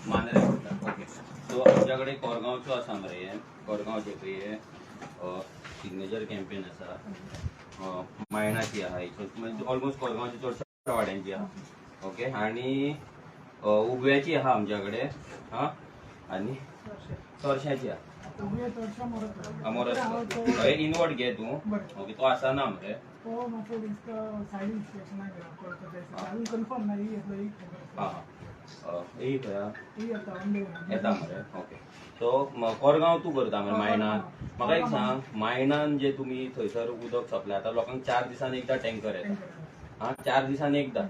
मांद्रे पडटा. Okay, so आमच्या कडेन कोरगांवचो आसा मरे. हे कोरगांवचे पळय, हे सिग्नेचर कॅम्पेन आसा. मायणाची आहा, म्हणजे ऑलमोस्ट कोरगांवची चडशा वाड्यांची आहा. ओके, आणि उगव्याची आहा आमच्या कडेन. हा, आनी चोरश्याची आहा. उगवे चडशा मोरज. मोरज. हय, इनवर्ट घे तूं. बरें. ओके, तो आसा ना मरे? तो मातसो दिसता सायडीन स्टेशनाक गेला कळटा ते. अजून कन्फर्म ना, ही येतलो ही खबर. हा हा, ही खंय आहा? ही येता ऑन येता मरे. ओके, सो कोरगांव तूं करता मरे मायणान. म्हाका एक सांग, मायणान जे तुमी थंयसर उदक सप्लाय, आतां लोकांक 4 दिसान एकदां टँकर येता. हा, 4 दिसान एकदां.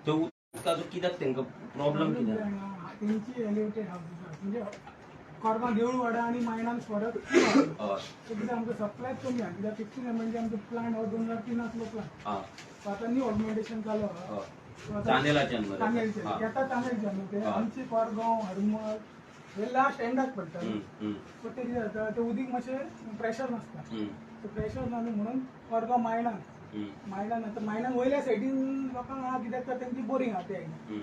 त्यो उदकाचो कित्याक तांकां प्रॉब्लम कितें? तेंची एलिवेटेड हावजीस आसा, म्हणजे कोरगांव देऊळवाडा आणि मायणान फरक. सो कितें, आमकां सप्लायच कमी आहा, कित्याक 15 एमएलडी आमचो प्लांट हो 2003तांतलो प्लांट. सो आतां न्यू ऑगमेंटेशन चालू आहा. So आतां चांदेलाच्यान मरे? तांदेलचे येता, तांदेलचे न्हू ते. आमचे कोरगांव, हरमल हे लास्ट एंडाक पडटा. सो ते कितें जाता, ते उदीक मातशें प्रेशर नासता. सो प्रेशर ना न्हू म्हणून कोरगांव मायणान मायणान आतां मायणान वयल्या सायडीन लोकांक आहा, कित्याक तर तेंची बोरींग आहा त्या सायडीन.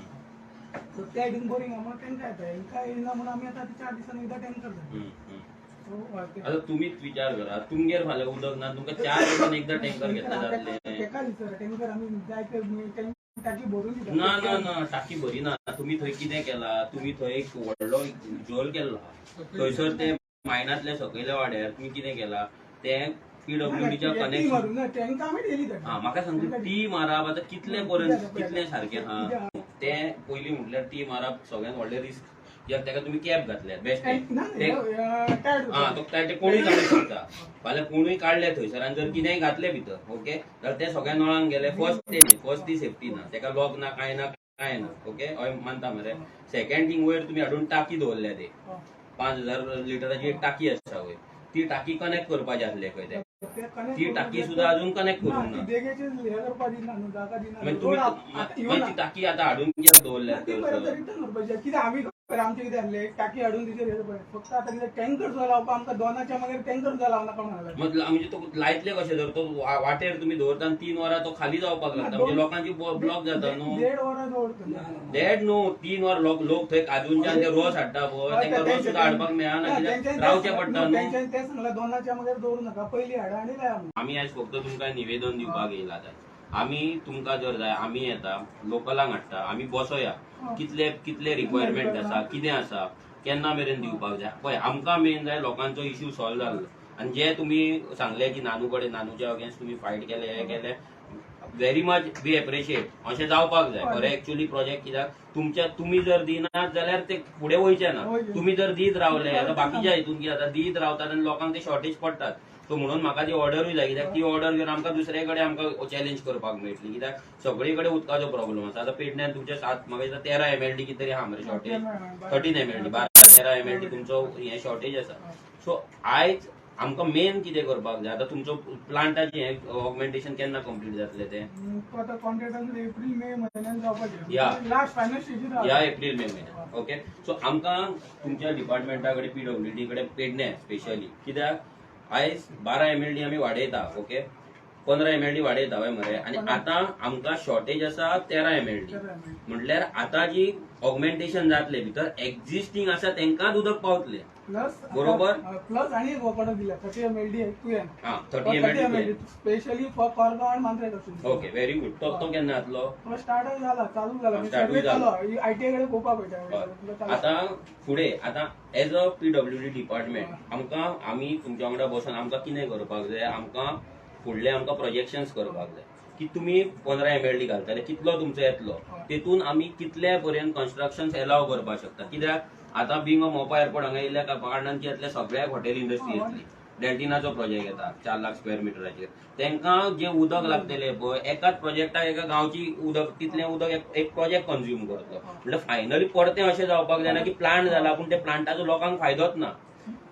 सो त्या सायडीन बोरींग आहा म्हणून तेंकां येता, हेंकां येयना म्हणून आमी आतां 4 दिसांनी एकदां टँकर जाता. हम्म, हम्म. सो हय ते. आतां तुमीच विचार करा, तुमगेर फाल्यां उदक ना, तुमकां 4 दिसान एकदां टँकर घेतले जातले? तेका दिसता टँकर आमी जाय ते टाकी भरून दिता. ना ना ना, टाकी भरिना. तुमी थंय कितें केला, तुमी थंय एक व्हडलो झोल केल्लो आहा थंयसर. ते मायणांतल्या सकयल्या वाड्यार तुमी कितें केला, ते पीडब्ल्यूडीच्या कनेक्शन मारून ना, टँकर आमी डेली धाडटा. हा, म्हाका सांग, टी मारप आतां कितले पर्यंत, कितले सारकें आहा ते? पयलीं म्हटल्यार टी मारप सगळ्यात व्हडलें रिस्क, कित्याक ताका तुमी कॅप घातल्यात बेश्टे. ना. ते टायर्ड. हा, तो ते कोणूय काडूंक शकता. फाल्यां कोणूय काडले थंयसर आनी जर कितेंय घातलें भितर, ओके, जाल्यार ते सगळ्या नळांक गेले. फर्स्ट ते न्ही, फर्स्ट ती सेफ्टी ना, ताका लॉक ना, कांय ना, कांय ना. ओके, हय मानता मरे? सेकंड थिंग, वयर तुमी हाडून टाकी दवरल्या. ते 5000 लिटराची एक टाकी आसा वयर, ती टाकी कनेक्ट करपाची आसले खंय ते. ती टाकी सुद्दां अजून कनेक्ट करूंक ना. देगेचे हे करपा दिना न्हू, जागा दिना. मागीर तुमी मागीर ती टाकी आतां हाडून कित्याक दवरल्या? ती परत रिटर्न व्हरपाची. कित्याक आमी खबर आमचें कितें आसलें, टाकी हाडून तिचेर हे करपाचें. फक्त आतां कितें, टँकर सुद्दां लावपा आमकां दोनाच्या मागीर टँकर सुद्दां लावनाका म्हणून लागले. मग म्हणजे तो लायतले कशे जर तो वाटेर तुमी दवरता आनी 3 वरां तो खाली जावपाक लागता, म्हणजे लोकांची ब्लॉक जाता न्हू. देड वरां दवरता. देड न्हू, 3 वर. लोक लोक थंय काजूंच्यान ते रोस हाडटा पळय, तांकां रोस सुद्दां हाडपाक मेळना, कित्याक रावचें पडटा न्हू. तेंच्यानी तें सांगलां, दोनाच्या मागीर दवरू नाका, पयलीं हाडा आनी लाया म्हणून. आमी आयज फक्त तुमकां निवेदन दिवपाक येयला. आयज आमी तुमकां जर जाय, आमी येता, लोकलांक हाडटा, आमी बसोया, कितले कितले रिक्वायरमेंट आसा, कितें आसा, केन्ना मेरेन दिवपाक जाय. पळय, आमकां मेन जाय लोकांचो इश्यू सॉल्व जाल्लो. आनी जे तुमी सांगले की नानू कडेन, नानूच्या अगेन्स्ट तुमी फायट केले, हे केले, व्हेरी मच we appreciate. अशें जावपाक जाय खरें एक्चुअली प्रोजेक्ट, कित्याक तुमच्या तुमी जर दिनात जाल्यार ते फुडें वयचे ना. तुमी जर दीत रावले, आतां बाकीच्या हितून कितें जाता, दीत रावतात आनी लोकांक ते शॉर्टेज पडटात. सो म्हणून म्हाका ती ऑर्डरूय जाय, कित्याक ती ऑर्डर घेवन आमकां दुसरे कडेन आमकां चॅलेंज करपाक मेळटली, कित्याक सगळे कडेन उदकाचो प्रॉब्लम आसा. आतां पेडण्यान तुमचे सात, म्हाका दिसता 13 एमएलडी कितें तरी आहा मरे शॉर्टेज, 13 एमएलडी, 12-13 एमएलडी तुमचो हे शॉर्टेज आसा. सो आयज आमकां मेन कितें करपाक जाय, आतां तुमचो प्लांटाचें हें ऑगमेंटेशन केन्ना कंप्लीट जातलें तें? तो आतां कॉन्ट्रॅक्टान एप्रील मे म्हयन्यान जावपाचें. या. लास्ट फायनल स्टेजीर. ह्या एप्रील मे म्हयन्यात. ओके, सो आमकां तुमच्या डिपार्टमेंटा कडेन, पीडब्ल्यूडी कडेन, पेडणे स्पेशली, कित्याक आयज 12 एमएलडी आमी वाडयता, ओके, 15 एमएलडी वाडयता, हय मरे? आनी आतां आमकां शॉर्टेज आसा 13 एमएलडी. म्हटल्यार आतां जी ऑगमेंटेशन जातले भितर, एक्झिस्टींग आसा तांकांच उदक पावतले. प्लस बरोबर? प्लस आनी एक ऑर्डर दिल्या, 30 एमएलडी तुवें. हा, 30 एमएलडी. स्पेशली फॉर कोरगांव आनी मांद्रे. Okay, very good. तो तो केन्ना जातलो? तो स्टार्ट जाला, चालू जाला. स्टार्टूय सर्वे जाला. चालू, आयटीआय कडेन पळोवपाक पडटा. आतां फुडें आतां एज अ पीडब्ल्यूडी डिपार्टमेंट आमकां, आमी तुमच्या वांगडा बसून आमकां कितें करपाक जाय, आमकां फुडले आमकां प्रोजेक्शन्स करपाक जाय की तुमी 15 एमएलडी घालतले, कितलो तुमचो येतलो, तेतून आमी कितले पर्यंत कन्स्ट्रक्शन एलाव करपाक शकता. कित्याक आतां बींग अ मोपा एअरपोर्ट हांगा येयल्ल्या कारणान की येतले, सगळ्याक हॉटेल इंडस्ट्री येतली, डेल्टिनाचो प्रोजेक्ट येता 4 लाख स्क्वेअर मिटराचेर, तांकां जे उदक लागतले पळय, एकाच प्रोजेक्टाक एका गांवची उदक, तितलें उदक एक प्रोजेक्ट कंज्यूम करतलो. म्हणल्यार फायनली परतें अशें जावपाक जायना की प्लांट जाला पूण त्या प्लांटाचो लोकांक फायदोच ना,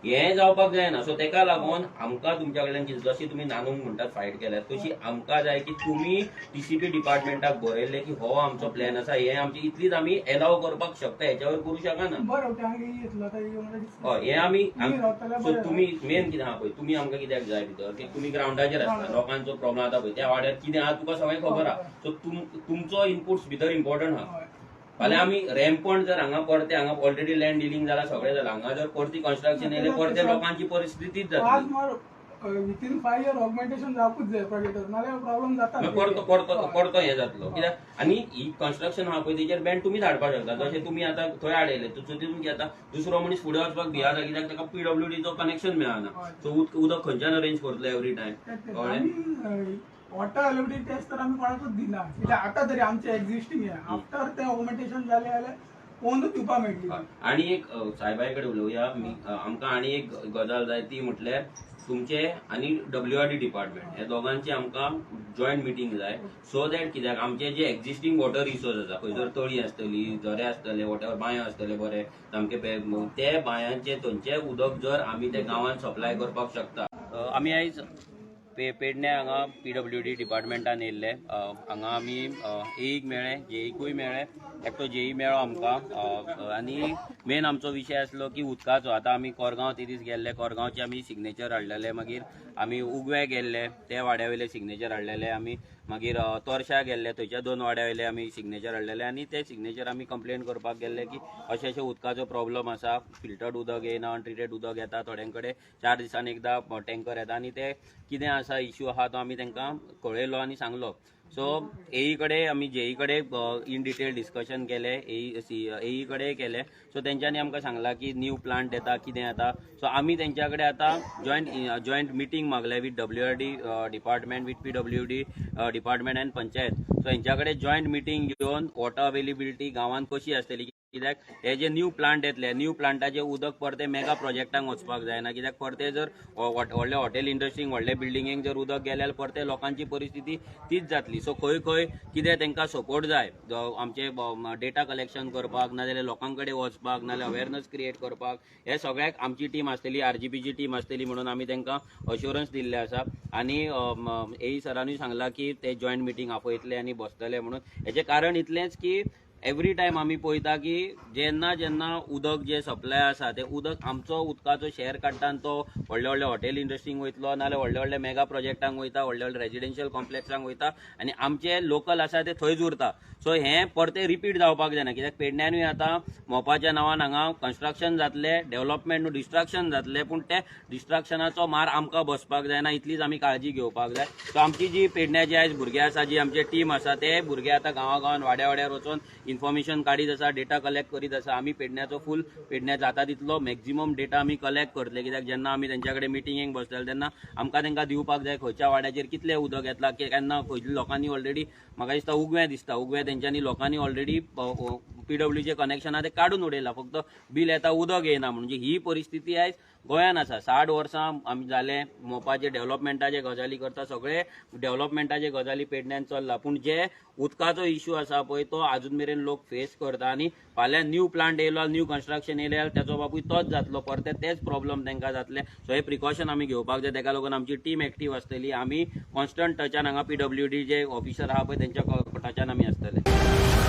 हें जावपाक जायना. सो तेका लागून आमकां तुमच्या कडल्यान कितें, जशी तुमी नानूंक म्हणटात फायट केल्यात, तशी आमकां जाय की तुमी टीसीपी डिपार्टमेंटाक बरयल्लें की हो आमचो प्लॅन आसा, हे आमची इतलीच आमी एलाव करपाक शकता, हेच्यावर करूं शकना. बरं, ते हांगा येतलो आतां येवन discuss. हय, हे आमी तुमी रावतले. सो बरें. तुमी मेन कितें आहा पळय, तुमी आमकां कित्याक जाय भितर की तुमी ग्रावंडाचेर आसता, लोकांचो प्रॉब्लम आतां पळय त्या वाड्यार कितें आहा तुका सगळें खबर आहा. सो तुमचो इनपुट्स भितर इम्पॉर्टंट आहा. फाल्यां आमी रॅम्पण जर हांगा परते, हांगा ऑलरेडी लँड डिलींग जाला, सगळें जालां, हांगा जर परती कन्स्ट्रक्शन येयलें, परते लोकांची परिस्थितीच आज जातली. मार विथीन 5 इयर ऑगमेंटेशन जावपूच जाय प्रोजेक्टार, नाल्यार प्रॉब्लम जाता. मागीर परतो परतो परतो हें जातलो कित्याक आनी ही कन्स्ट्रक्शन आहा पळय, तेजेर बॅन तुमीच हाडपाक शकता, जशें तुमी आतां थंय हाडयलें. सो तितून कितें जाता, दुसरो मनीस फुडें वचपाक भिया जाता, कित्याक ताका पीडब्ल्यूडीचो कनेक्शन मेळना. सो उदक खंयच्यान अरेंज करतलो एवरी टायम, कळ्ळें? आमी वॉटर अवेलेबिलिटी टेस्ट तर आमी कोणाकूच दिना, कित्याक आतां तरी आमचे एक्झिस्टींग हे आफ्टर ते ऑगमेंटेशन जालें जाल्यार पोवनूच दिवपाक मेळटली. आणि एक साहेबा कडेन उलोवया. आमकां आनी एक गजाल जाय, ती म्हटल्यार तुमचे आनी डब्ल्यू आर डी डिपार्टमेंट हे दोगांची आमकां जॉयंट मिटींग जाय, सो that कित्याक आमचे जे एक्झिस्टींग वॉटर रिसोर्स आसा, खंय जर तळी आसतली, झरे आसतले, वॉटेवर बांयो आसतले, बरे सामके ते बांयांचे थंयचे उदक जर आमी ते गांवांत सप्लाय करपाक शकता. आमी आयज पेडणे हांगा पीडब्ल्यू डी डिपार्टमेंटान येयल्ले. हांगा आमी एईक मेळ्ळे, जेईकूय मेळ्ळे, एकटो जेई मेळ्ळो आमकां. आनी मेन आमचो विशय आसलो की उदकाचो. आतां आमी कोरगांव ते दीस गेल्ले, कोरगांवचे आमी सिग्नेचर हाडलेले, मागीर आमी उगवे गेल्ले, ते वाड्या वयले सिग्नेचर हाडलेले आमी, मागीर तोरशा गेल्ले, थंयच्या दोन वाड्या वयले आमी सिग्नेचर हाडलेले आनी ते सिग्नेचर आमी कंप्लेन करपाक गेल्ले की अशें अशें उदकाचो प्रॉब्लम आसा, फिल्टर्ड उदक येयना, अनट्रिटेड उदक येता, थोड्यां कडेन 4 दिसांनी एकदां टँकर येता आनी ते कितें आसा इश्यू आहा तो आमी तांकां कळयलो आनी सांगलो. सो एई कडेन आमी जेई कडेन इन डिटेल डिस्कशन केलें, एई सी एई कडेन केलें. सो तेंच्यांनी आमकां सांगलां की न्यू प्लांट येता, कितें येता. सो आमी तेंच्या कडेन आतां जॉयंट मिटींग मागले with WRD department, with PWD department and panchayat. So हेंच्या कडेन जॉयंट मिटींग घेवन वॉटर अवेलेबिलिटी गांवांत कशी आसतली, कित्याक हे जे न्यू प्लांट येतले, न्यू प्लांटाचे उदक परते मेगा प्रोजेक्टांक वचपाक जायना, कित्याक परते जर व्हडले हॉटेल इंडस्ट्रींक, व्हडले बिल्डिंगेक जर उदक गेल्यार परते लोकांची परिस्थिती तीच जातली. सो खंय खंय कितें तांकां सपोर्ट जाय, जो आमचे डेटा कलेक्शन करपाक, नाजाल्यार लोकां कडेन वचपाक, नाजाल्यार अवेरनस क्रिएट करपाक, हे सगळ्याक आमची टीम आसतली, आरजीपीची टीम आसतली म्हणून आमी तांकां अश्योरन्स दिल्लें आसा. आनी एई सरानूय सांगलां की ते जॉयंट मिटींग आपयतले आनी बसतले म्हणून. हेचें कारण इतलेंच की एवरी टायम आमी पळयता की जेन्ना जेन्ना उदक जे सप्लाय आसा, ते उदक आमचो उदकाचो शेअर काडटा आनी तो व्हडले व्हडले हॉटेल इंडस्ट्रींक वयतलो, नाजाल्यार व्हडले व्हडले मेगा प्रोजेक्टांक वयता, व्हडले व्हडले रेजिडेन्शियल कॉम्प्लेक्सांक वयता आनी आमचे लोकल आसा ते थंयच उरता. सो हें परतें रिपीट जावपाक जायना, कित्याक पेडण्यानूय आतां मोपाच्या नांवान हांगा कन्स्ट्रक्शन जातलें, डेव्हलपमेंट न्हू डिस्ट्रक्शन जातलें, पूण ते डिस्ट्रक्शनाचो मार आमकां बसपाक जायना, इतलीच आमी काळजी घेवपाक जाय. सो आमची जी पेडण्याची आयज भुरगे आसा, जी आमची टीम आसा, ते भुरगे आतां गांवा गांवान, वाड्या वाड्यार वचोन इन्फॉर्मेशन काडीत आसा, डेटा कलेक्ट करीत आसा. आमी पेडण्याचो फूल पेडण्या जाता तितलो मॅक्झिमम डेटा आमी कलेक्ट करतले, कित्याक जेन्ना आमी तेंच्या कडेन मिटिंगेक बसतले तेन्ना आमकां तांकां दिवपाक जाय खंयच्या वाड्याचेर कितलें उदक येतलां, केन्ना खंयच्या लोकांनी ऑलरेडी, म्हाका दिसता उगवें दिसता, उगवें तेंच्यांनी लोकांनी ऑलरेडी पीडब्ल्यूचे कनेक्शन आहा ते काडून उडयला, फक्त बील येता, उदक येयना. म्हणजे ही परिस्थिती आयज गोंयान आसा. 60 वर्सां आमी जाले मोपाचे डेव्हलपमेंटाचे गजाली करता, सगळे डेव्हलपमेंटाचे गजाली पेडण्यान चल्ला, पूण जे उदकाचो इश्यू आसा पळय, तो आजून मेरेन लोक फेस करता. आनी फाल्यां न्यू प्लांट येयलो, न्यू कन्स्ट्रक्शन येयलें जाल्यार तेचो बापूय तोच जातलो, परते तेच प्रॉब्लम तांकां जातले. सो हे प्रिकॉशन आमी घेवपाक जाय. तेका लागून आमची टीम एक्टीव आसतली. आमी कॉन्स्टंट टचान हांगा पीडब्ल्यू डी जे ऑफिसर आहा पळय, तेंच्या टचान आमी आसतले.